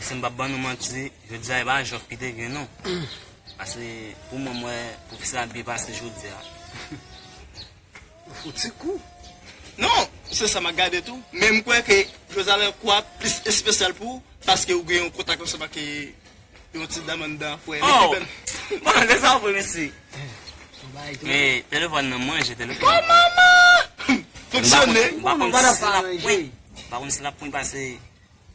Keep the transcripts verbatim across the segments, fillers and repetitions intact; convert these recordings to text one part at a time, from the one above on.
Si m p ap ban nou manti, jodi a e pa jòf ki te gen non. Paske pou mwen, m wè pwofesè a byen pase jodi a. Fon ti kou. Non, se sa m ap gade tou. Men m kwè ke jodi a lè kou a plis espesyal pou ou, paske ou gen yon kontak ansanm ak yon ti dam anndan, frè. Li pi bèl. Bon, se sa vre, mesye. Men telefòn nan manje telefòn. Kòman? Fonksyone. M pa konn si l ap pwen. M pa konn si l ap pwen pase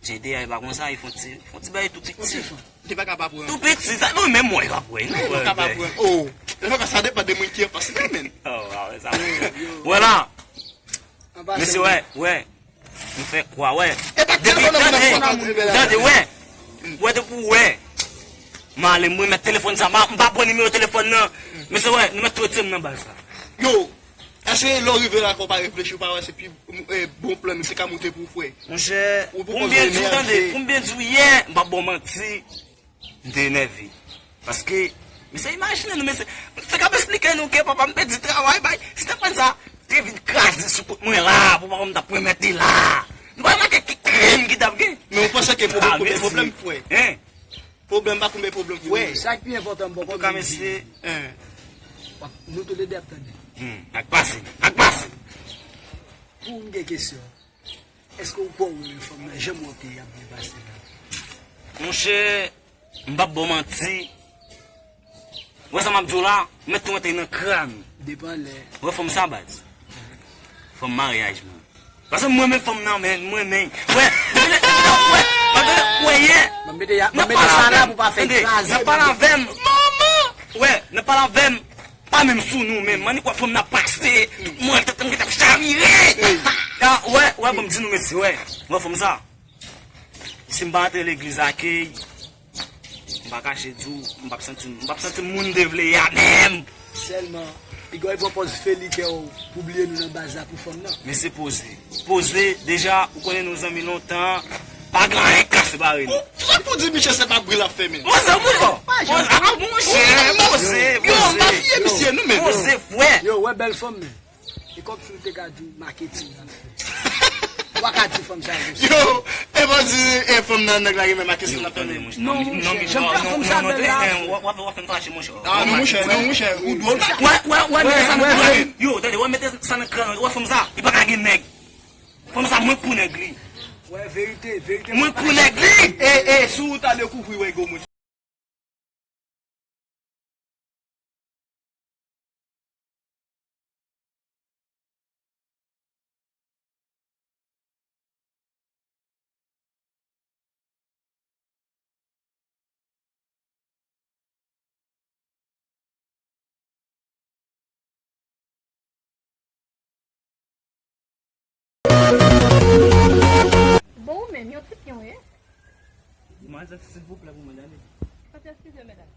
J D A, e pa konsa, e fon ti, fon ti bagay tou piti. Li pa ka pa pran. Tou piti, sa nou menm mwen pa pran. Li pa ka pa pran. Oh, sa depann de moun ki anfas li, men. Oh, ah, sa. Wè la. Mesye, wè, wè. M fè kwa, wè. Depi, tande, tande, wè. Wè, depi w wè. M ale, m remèt telefòn sa, m pa pran nimewo telefòn nan. Mesye, wè, nou mèt retire m nan baz la. Yo, èske lè w rive la, ke w pa reflechi, w pa wè se pi, eh, bon plan nou te ka moute pou w, frè? Monchè, pou m byen di w, tande, pou m byen di w, yè, m p ap ba w manti, m te enève. Paske, mesye, imajine nou, mesye, se k ap esplike nou ke papa m pèdi travay, bay, si te konn sa, te vin kraze sou kont mwen la, pou papa m t ap remèt li la. Nou pa remake ki krim ki t ap gen. Men w panse ke pwoblèm, pwoblèm, frè? Hein? Pwoblèm pa konbyen pwoblèm pou wè. Sa ki pi enpòtan, m poko vin di. Antouka, mesye. Hein. W ap, nou toulede ap tande. Hmm, ak pase, ak pase. Pou m gen kesyon, èske w kwè w wè fanm nan jan monte y ap byen pase la? Monchè, m p ap ba w manti. Wè sa m ap di w la, mèt tou antre nan kran. Depan lè. Wè fanm sa baz. Fanm maryaj mwen. Paske mwen menm fanm nan men, mwen menm. Wè, wè, wè, wè, wè, yè. Nan pale avè m. Tande, nan pale avè m. Manman! Wè, nan pale avè m. Pa menm sou nou menm. Annik wè fanm nan pase. Tout mwen, tèt mwen t ap chavire. Ah, wè, wè, ban m di nou mesye, wè. Wè fanm sa. Si m pa antre legliz Akey, m pa kache di w, m p ap santi m, m p ap santi m moun m te vle ye a menm. Sèlman, piga w pran pòz feli kè w pou bliye nou nan baz la pou fanm nan. Men se poze. Poze, deja, ou konnen nou zanmi lontan, pa gen anyen k ka separe nou. Ou, sa pou di Michel se pa bri l ap fèmen. Poze, poze, poze, ah, monchè, poze, poze. Yo, m ap fye misye, nou menm. Poze, frè. Yo, wè bèl fanm nan. E kòmsi w te ka di w maketin l ap fè. W pa ka di fanm sa yo. Yo, e pa di, e fanm nan nèg la gen menm maketin l ap fè. Non, monchè, jan fanm sa bèl la. W ap fè m fache, monchè. Ah, non, monchè, non, monchè, ou dwòl. Wè, wè, wè, mete sa nan kran. Yo, tande, wè, mete sa nan kran. Wè fanm sa, li pa ka gen nèg. Fanm sa, mwen k pou nèg li. Wè, verite, verite. Mwen k pou nèg li. E, e, si w ta dekouvri, wè, go, monchè. Bon, ou menm, yon ti pyon, wi. Demwazèl, silvouplè, pou mwen, tande. Fòk eskize, medam.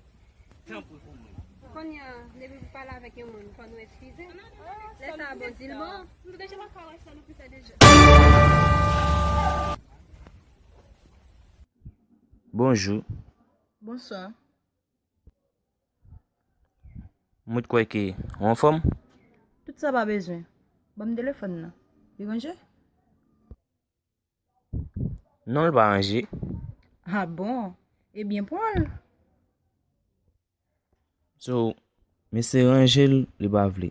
Tanpri pou mwen. Kounye a, depi pou pale avèk yon moun, fò nou eskize. Lè sa a, bon, di l bon. M deja pa ka wè sa, nou pita deja. Bonjou. Bonswa. Mwen t kwè ke ou anfòm? Tout sa pa bezwen. Ban m telefòn nan. Li ranje? Non, l pa ranje. Ah bon? Ebyen, pran l. So, mesye ranje l, li pa vle.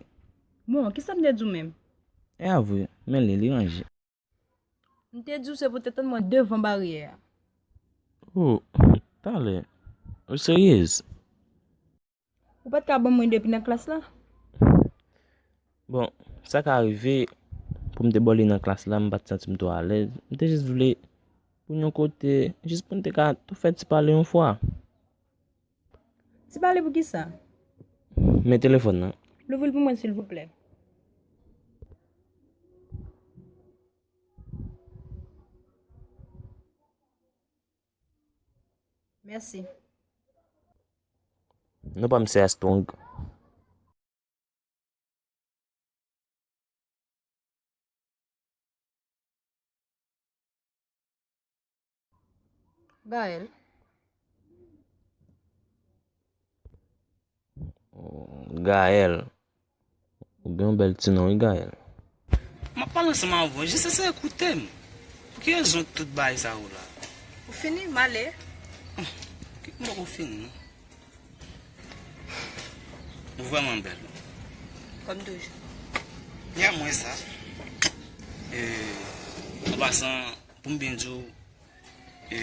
Bon, kisa m te di w menm? E a vre, men li, li ranje. M te di w se pou w te tann mwen devan baryè a. Oh, talè. Ou seryez? Ou pa t ka ban mwen depi nan klas la? Bon, sa ka rive pou m te ba w li nan klas la, m pa t santi m twò alèz. M te jis vle pou n yon kote, jis pou n te ka tou fè ti pale yon fwa. Ti pale pou kisa? Men telefòn nan. Louvri l pou mwen, silvouplè. Mèsi. Non pa m se Armstrong. Gaël. Gaël. Ou gen yon bèl ti non, wi, Gaël. M ap pale ansanm avè w, jis eseye koute m. Pou ki rezon tout bagay sa yo la? Ou fini, m ale. M poko fini, non. Ou vrèman bèl. Kòm toujou. Ya mwen sa. E, an pasan, pou m byen di w, e,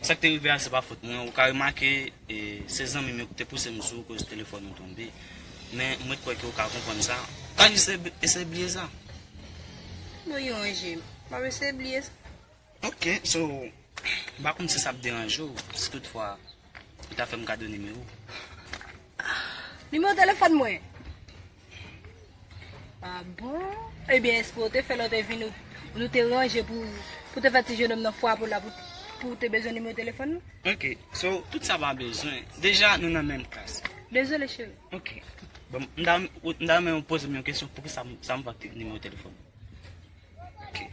sa k te rive a, se pa fòt mwen. Ou ka remake, e, se zanmi m yo ki te pouse m sou ou koz telefòn ou tonbe. Men, mwen kwè ke ou ka konprann sa. Ou ka jis e, eseye bliye sa. Nou yon je. M ap eseye bliye sa. Ok, so, m pa konn si sa ap deranje w, si toutfwa ou ta fè m kado nimewo. Nimewo telefòn mwen? Ah bon? Ebyen, èske w te fè lè w te vin, ou, ou te ranje pou, pou te fè ti jennonm nan frape w la pou, pou w te bezwen nimewo telefòn nou? Ok, so, tout sa pa bezwen. Deja, nou nan menm klas. Dezole, cheri. Ok. Bon, m ta, m ta renmen w poze m yon kesyon, poukisa m, sa m pa nimewo telefòn? Ok.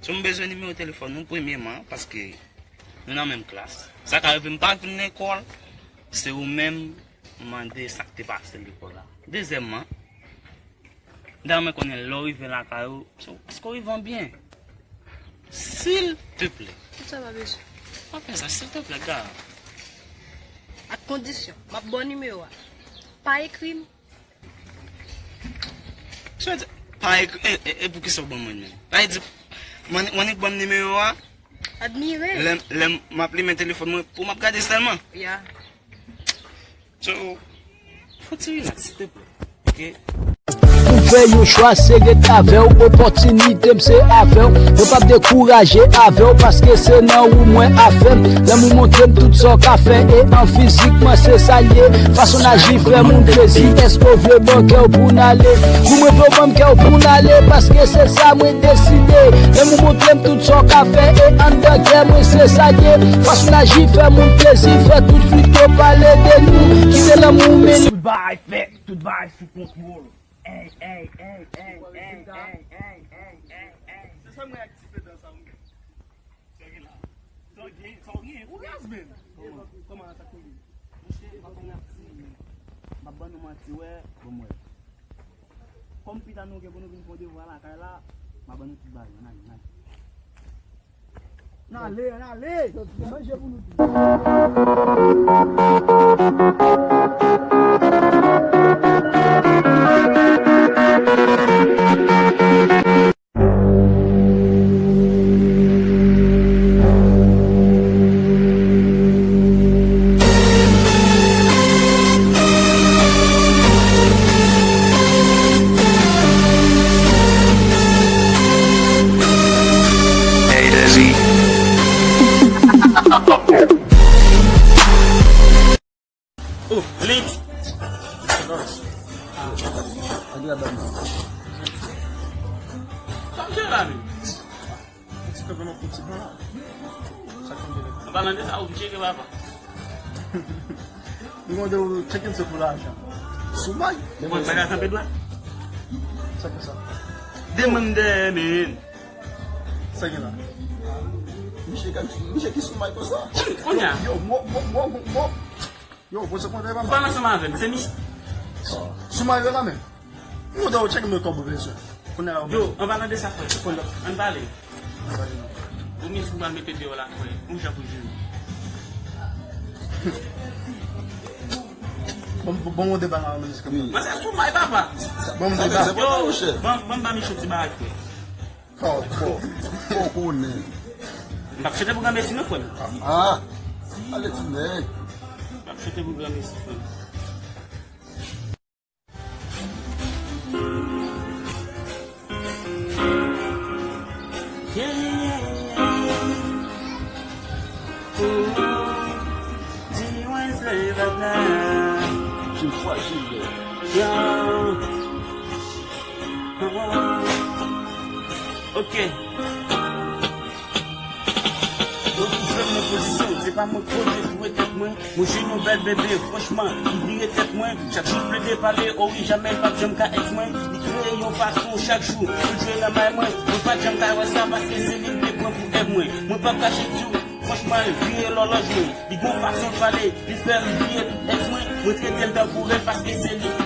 So, m bezwen nimewo telefòn ou premyeman, paske nou nan menm klas. Sa ka rive m pa vin lekòl, se ou menm m mande sa k te pase lekòl la. Dezyèmman, m ta renmen konnen lè w rive lakay ou, so, èske w rive an byen? Silteplè. Tout sa pa bezwen. Pa fè sa, silteplè, Gara. Ak kondisyon, m ap ba w nimewo a. Pa ekri m. Sa di, pa ekri, e, e, e poukisa w ban mwen menm? Pa di, mwen, mwen ki ban m nimewo a. Admire. Lè, lè m ap limen telefòn mwen, pou m ap gade sèlman. Ya. So, fò ti rilaks, silteplè. Ok? Ou fè yon chwa, se ret avè w. Opòtinite m se avè w. Mwen p ap dekouraje avè w, paske se nan ou mwen afè m. Lanmou montre m tout sa w ka fè, e an fizik mwen se sa l ye. Fason n aji fè moun plezi, èske w vle ban kè w pou n ale? Wi, mwen vle w ban m kè w pou n ale, paske se sa mwen deside. Lanmou montre m tout sa w ka fè, e anndan kè mwen se sa l ye. Fason n aji fè moun plezi, fè tout flit yo pale de nou. Kite lanmou mennen. Tout bagay fèt, tout bagay sou kontwòl. Ey, ey, ey, ey, ey, ey, ey, ey, ey, ey. Se sèlman ak ti pedan sa m gen. Sa w gen la? Sa w gen? Sa w gen? Ou raz menm. Kòman sa tonbe? Monchè, m ap ban nou manti, m ap ban nou manti, wè, bon, m wè. Kòm pita nou gen pou nou vin fè yon devwa lakay la, m ap ban nou tout bagay, ann ale, ann ale. Ann ale, ann ale! Manje pou nou tou. Oh, Link. Sa m jere la menm. Ti pèp nan kouti pran. Sa k tonbe la? An palan de sa, ou m jere papa. Nou mande ou tcheke m se pou lajan. Sou may. Ou konn bagay kanpe dwat? Sa k fè sa? Demen m dèyè men. Sa gen la? Misye ka, misye ki sou may konsa? Kounye a. Yo, mo, mo, mo, mo, mo. Yo, poze kontre pa m. Ou pale ansanm avè m, se misye. Sou may yo la menm. Nou dwe tcheke m kòb ou bezwen. Kounye a la ou bezwen. Yo, an palan de sa, frè. Ann pale. Ann pale non. Ou misye ou pral mete deyò la, frè. Yon jan pou jere. Bon, bon, bon, de bagay, men se kanmenm. Mwen se sou may, papa. Bon, de bagay. Yo, ban, ban m ba Michou ti bagay, frè. Kòkò. Kòkò nen. M p ap chante pou granmesi non, frè m. Ah, ale ti nèg. M p ap chante pou granmesi, frè m. Yeah, yeah, yeah. Ooh, G one slave at night. Yo. Ok. Yo tou fè m nan pozisyon, se pa mwen k poze foure tèt mwen. Mwen jwenn yon bèl bebe, franchman, li vire tèt mwen. Chak jou l plede pale, o wi, jamè l p ap janm ka èks mwen. Li kreye yon fason chak jou pou l jwe nan may mwen. Mwen pa t janm ka wè sa paske se li m te pran pou èv mwen. Mwen p ap kache di w, franchman, l vire lòlòj mwen. Li gon fason l pale, li fè m bliye tout èks mwen. Mwen trete l tankou rèv paske se li ki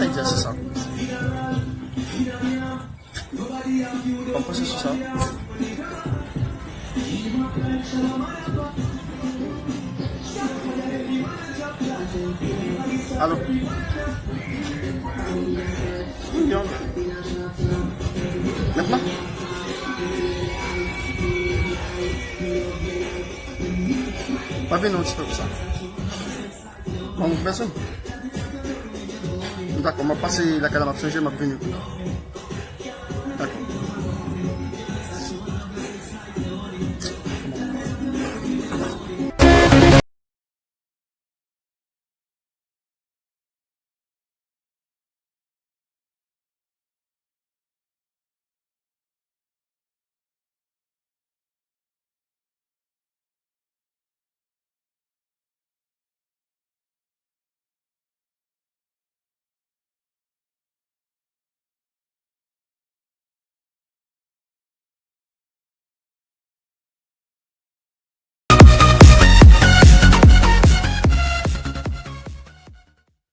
Egzèsis sa. Ban m panse sou sa. Alo. Yon. Mentnan. Mwen vini yon ti tan pou sa. Bon, pèsonn. Dakò, m ap pase lakay la, m ap chanje, m ap vini.